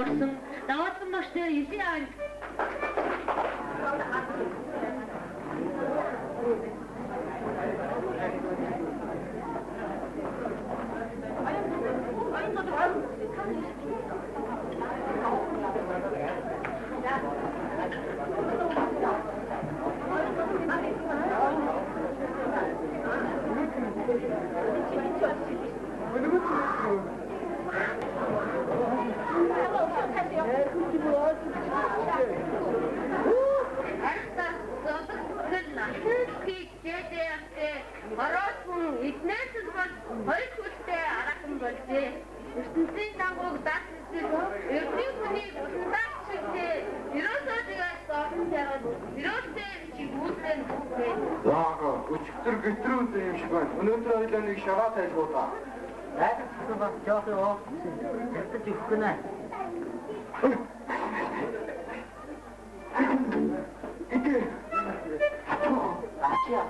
орсон Даваатан багш дээр 9 анги. Ертөнцийн дангууг дас эсэл эрдний хүнийг уландаа шигтэй ерөөсөө тэгээд зовлон тавиад ерөөсөө чи гүйцэн бүхээ. Яага өчигдөр гэтрүүд юм шиг байна. Өнөөдөр хоёлаа нэг шараа тайлгуудаа. Найдах гэсэн бас жоох юм. Тэртэж өгөх гинэ. Игэ. Ачаа.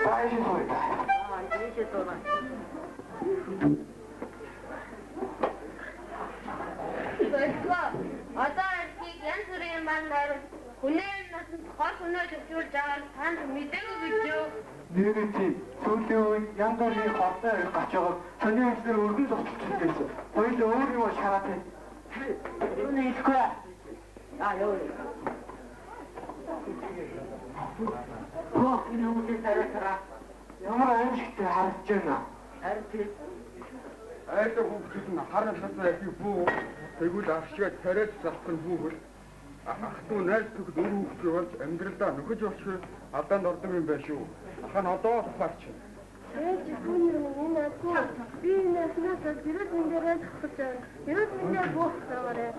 Баяж хой. Аа, ийшээ тоо. Болтгоо. Одоо эртнийг янз бүрийн мандаар хүнээ насанд хол хөнөө төвчүүлж байгаа нь танд мдээгүй гэж юу? Нэрээ тийм. Сүүлийн үед янз бүрийн хортой их гач байгааг сони юмснэр өргөн зогсолч байсан. Хоёул өөр юм шараатай. Юуны хэлэхгүй. Аа ёо. Хөө энэ хүмүүсийн тариа Ямар аимшигтай харагдаж байна. Харин тийм. Айлын хүүхдүүд нь хар налхасаа архийг бүү тэгвэл авчгаад тариад залах нь хүүхэл ах дүү найз нөхөд үр хүүхдтэй болж амьдралдаа нөхөж болчихгүй алдаанд ордог юм байна шүү. Ах нь одоо л ухаарч. Ээж түүний юм энэ адгүй. Би энэ яснаас эрүүл мэндээрээ зогсож байна. Эрүүл мэндээр буух байгаарай.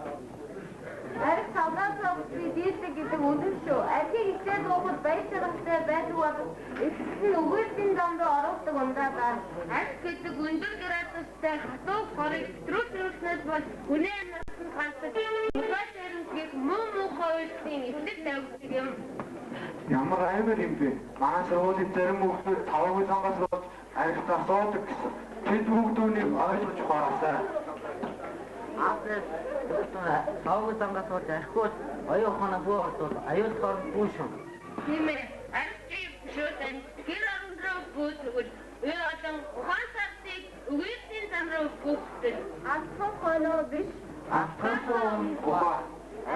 Арх тавлаасаа үсгийг дийлдэг гэдэг үнэн шүү. Архийг ихтэй дуухад баяр чаргатай байдаг бол эцэст нь өгөөсийн зам руу оруулдаг ундаа ба. Арх гэдэг өндөр градустай хатуу хорыг хэтрүүлснээс бол хүний амьсгалд гардаг мутаж эрэмсгийг муу муухай үйлсийн эвлэл тавигддаг юм. Ямар аймар юм бэ? Манай сургуулийн зарим хүүхдүүд таваагүй зангаас болж архитаа суудаг гэсэн. Тэд бүгд үүнийг ойлгож ухаараасай. Аавнаас таваагүй зангаас болж архиул оюун ухаанаа бүү олдвол аюултай бүү шүү. Тийм ээ. Арх чи шүтэн гэр орон руу бүү тэгвэл үе олон ухаан сарсыг өгөөсийн зам руу бүүхтэл. Алхах хоноо биш. Алхах ухаан.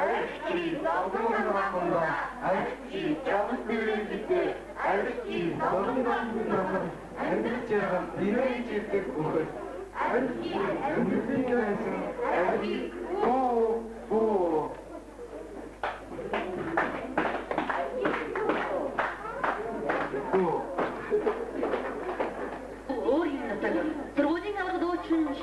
Арх чи зовлон хамгаа. Арх чи жамс нэрээ гэдэг. Арх чи зовлон хамгаа. Амьдрч байгаа нэрээ чирдэг бүхэл. Арх чи амьдралын байсан. Арх бүү бүү. Өөр юм надад. Сургуулийн аварга дуучин